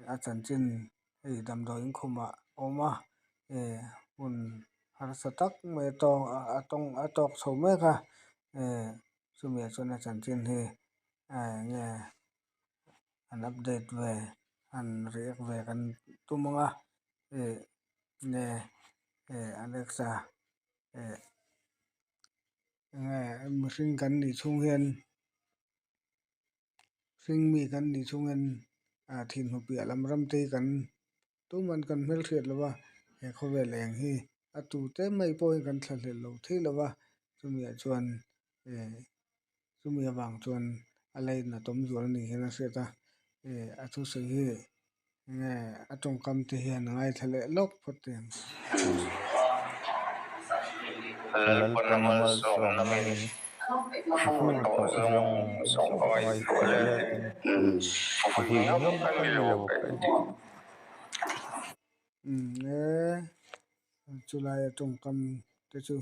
A chanchin hei damdawiin khumah a awm a eh hun harsa tak mai a tawng a tawng a tawk chho mek a eh chumi ah chuan a chanchin hi eh enge an update ve an react ve kan tum ang a eh nge eh Alexa eh enge mihring kan nih chhung hian. Hringmi kan nih chungin ah thinhnu piah lam ram te hi kan tuman kan hmelhriat lo va, he khawvel eng hi a tute mai pawh hi kan thlahlel lo thei lo va, chumiah chuan eh chumi avang chuan a lainat awm zual ni hian a hriat a, eh a thusawi hi Nge a tawngkam te hian a ngaithla leh lawk phawt teh ang. Lalpan a malsawmna min fur tawh zawng zawng ka ngaihtuah letin vui ngam ka ni lo ka inti. Nge chulai a tawngkam te chu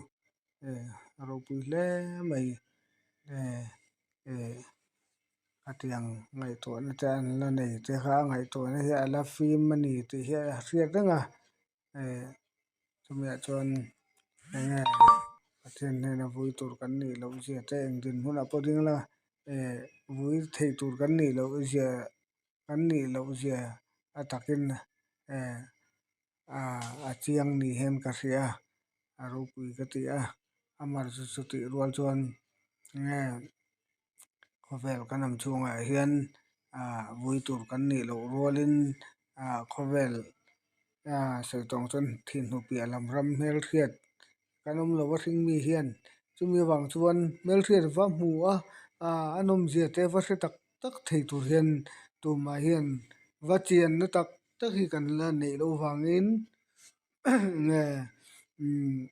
a ropui hle mai e. Hetiang ngaihtuahna te an la nei te kha a ngaihtuahna hi a la fim a ni tih hi a hriat reng a eh chumiah chuan enge Pathian hnena vui tur kan nih loh zia te eng dinhmunah pawh ding ila eh vui thei tur kan nih loh zia kan nih loh zia a takin eh a chiang ni hian ka hria a a ropui ka ti a amaherawhchu chutih rual chuan enge. Khawvel kan awm chhungah hian ah vui tur kan nih loh rualin ah khawvel ah sawi tawng chuan thinhnu piah lam ram hmelhriat kan awm lo a hringmi hian chumi avang chuan hmelhriat va hmu a ah a nawmzia te va hre tak tak thei tur hian tumah hian va chianna tak tak hi kan la neih loh vangin nge umm.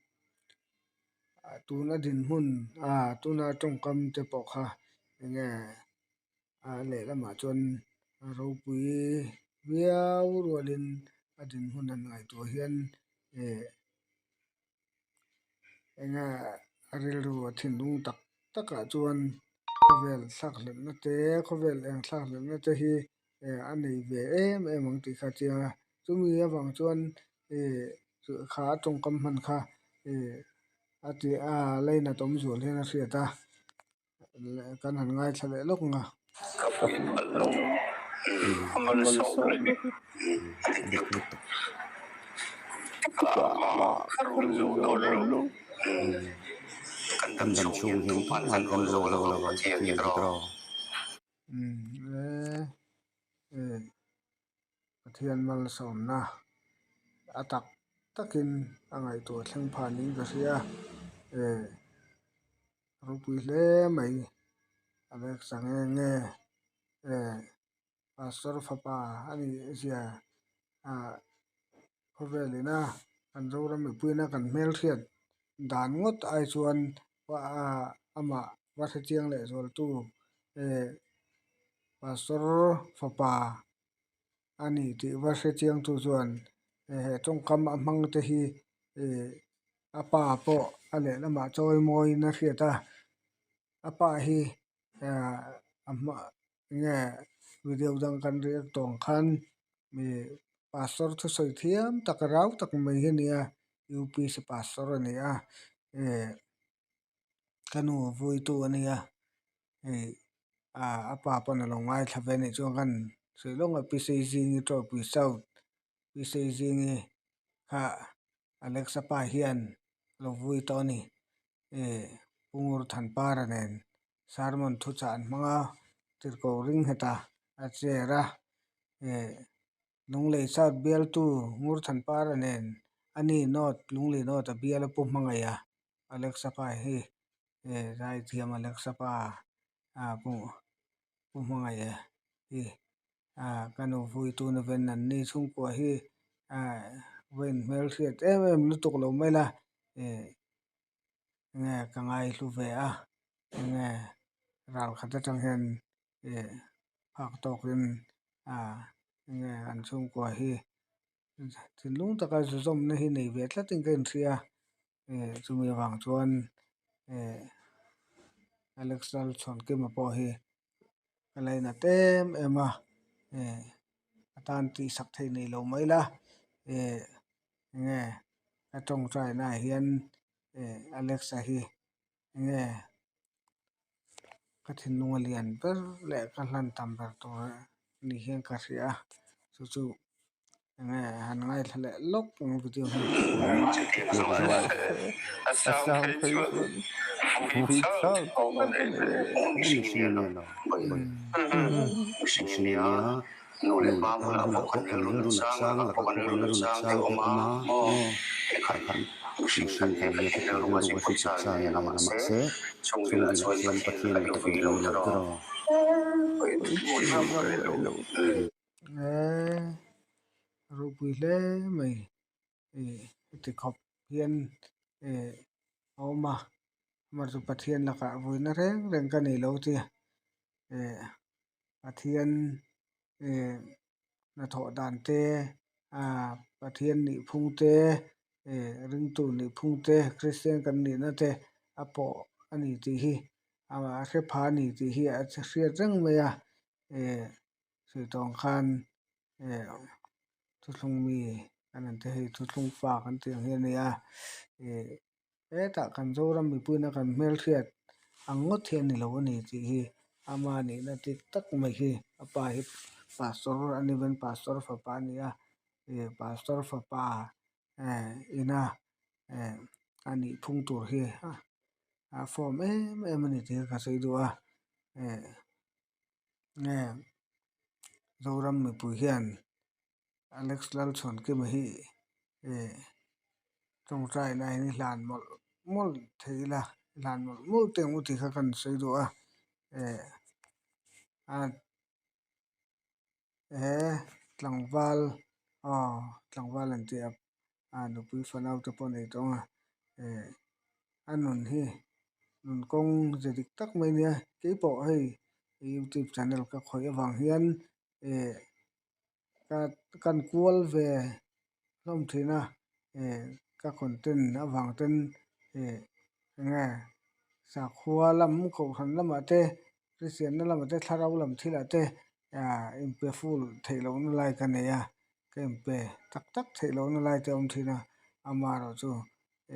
Tuna dinhmun a tuna tawngkam te pawh kha enge a lehlamah chuan ropui viau rualin a dinhmun han ngaihtuah hian eh enge a rilru a thinlung tak takah chuan khawvel thlakhlelhna te khawvel eng thlakhlelhna te hi eh a nei ve em em ang tih kha a chiang a chumi avang chuan eh kha a tawngkam hman kha eh a ti a lainat awm zual hian a hriat a kan han ngaithla leh lawk ang a. Ka pui palh lo a malsawm leh a dik lutuk ka rul zo dawn lo kan dam chhung hian tumah kan rul zo lo a chiang hi tawh. Umm e Pathian malsawmna a tak takin a ngaihtuah thleng phah niin ka hria e ropui hle mai a bag sa nge nge e pastor fapa a nih zia ah khawvel ina kan zoram mipuiin a kan hmelhriat dan ngawt ai chuan amah va hrechiang leh zualtu eh pastor fapa a ni tih va hrechiangtu chuan he tawngkam a hmang te hi eh a pa pawh a lehlamah chawi mawiin a hriat a a pa hi ah a hma nge video dang kan react tawng khan ih pastor thusawi thiam tak rau tak mai hi a ni a upc pastor a ni a eh ka nu vuitu a nia hei ah a pa pawn a lo ngaithla ve anih chuan kan sawi lawk a pi Seizingi Tawipui South pi Seizingi kha Alexa pa hian a lo vui tawh a ni eh Pu Ngurthanpara nen sermon thuchah an hmang a tirhkoh ring nghet a a chair a eh. Lunglei South bialtu Ngurthanpara nen a ni North Lunglei North a bial a pu hmangaih a Alexa pa hi eh zaithiam Alexa pa ah pu pu hmangaih a hi ah ka nu vuitu ni ven an ni chhungkua hi ah vawiin hmelhriat em em lutuk lo mai la eh enge ka ngaihlu ve a enge ral khat atang hian eh phak tawkin ah enge an chhungkua hi thinlung taka zuzawmna hi nei ve tlatin ka inhria eh chumi avang chuan eh Alex Lalchhuankima pawh hi ka lainat em em a eh. tan tihsak theih nei lo mai la eh enge ka tawngtaina ah hian eh Alexa hi enge ka thinlung a lian ber leh ka hlan tam ber tur ni hian ka hria a chu chu enge han ngaithla leh lawk ang video hi. Nu leh pa bulah pawh kan rilru nat chang, lakah pawh kan rilru nat chang te a awm a, maw? Khat khat mihring kan nia Pathian rilru a zir pawisa nei a mahse chhungrilah chuan Pathian a la vui lo tiraw? Eee ropui hle mai heti khawp hian a awm a amaherawhchu Pathian lakah vuina reng reng ka nei lo tia Pathian hnathawh dan te ah Pathian nih phung te ringtu nih phung te Kristian kan nihna te a pawh a ni tih hi a hre pha a ni tih hi a hriat reng mai a sawi tawh ang khan thuthlung mi kan han ti hei thuthlung fa kan tih ang hi a ni a hetah kan Zoram mipuiin a kan hmelhriat ang ngawt hi a ni lo a ni tih hi ama nihna dik tak mai hi a pa hi pastor a ni veng pastor fapa a ni a pastor fapa ina a nih phung tur hi a form em em a ni tih hi ka sawi duh a. Nge Zoram mipui hian Alex Lalchhuankima hi eh tawngtaina in i hlan mawlh mawlh thei ila i hlan mawlh mawlh teh ang u tih kha kan sawi duh a eh a he tlangval aw tlangval an tih a a nupui fanau te pawh a nei tawh ang a eh a nun hi nun kawng ze dik tak mai ania keipawh hei youtube channel ka khawih avang hian eh ka kan kual ve hlawm thin a eh ka content avang ten eh enge sakhua lam kohhran lamah te Kristianna lamah te thlarau lam thilah te ah inpe full theih lohna lai ka nei a ka inpe tak tak theih lohna lai te a awm thin a amaherawhchu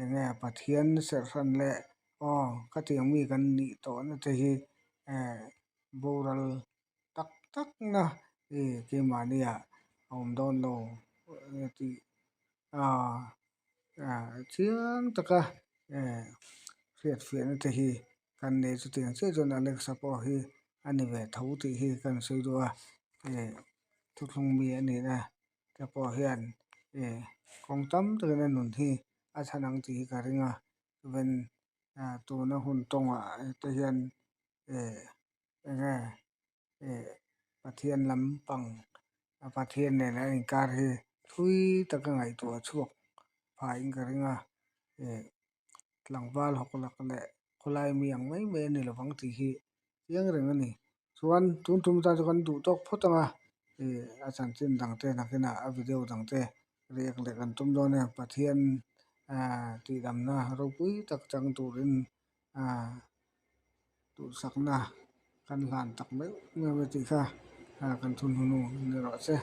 enge Pathian serhhran leh aw khatiang mi kan nih tawhna te hi eh boral tak tak na ih keimahniah a awm dawn lo tih ah chiang taka eh hriatfiahna te hi kan nei chutiang chiah chuan Alexa pawh hi a ni ve tho tih hi kan sawi duh a ih thuthlung mi a nihna te pawh hian ih kawng tam takin a nun hi a chhan ang tih hi ka ring a chuan tuna hun tawngah te hian ih enge ih Pathian lampang Pathian nen a inkar hi thui taka ngaihtuah chhuak phahin ka ring a ih tlangval hawk lak leh khawlai mi ang mai mai a ni lovang tih hi chiang reng a ni. Chuan tun tum tan chu kan duh tawk phawt ang a ih a chanchin dang te nakinah a video dang te react leh kan tum dawn e Pathian ah tihdamna ropui tak chang turin ah duhsakna kan hlan tak meuh meuh a tih kha ah kan thunhunu ni rawh se.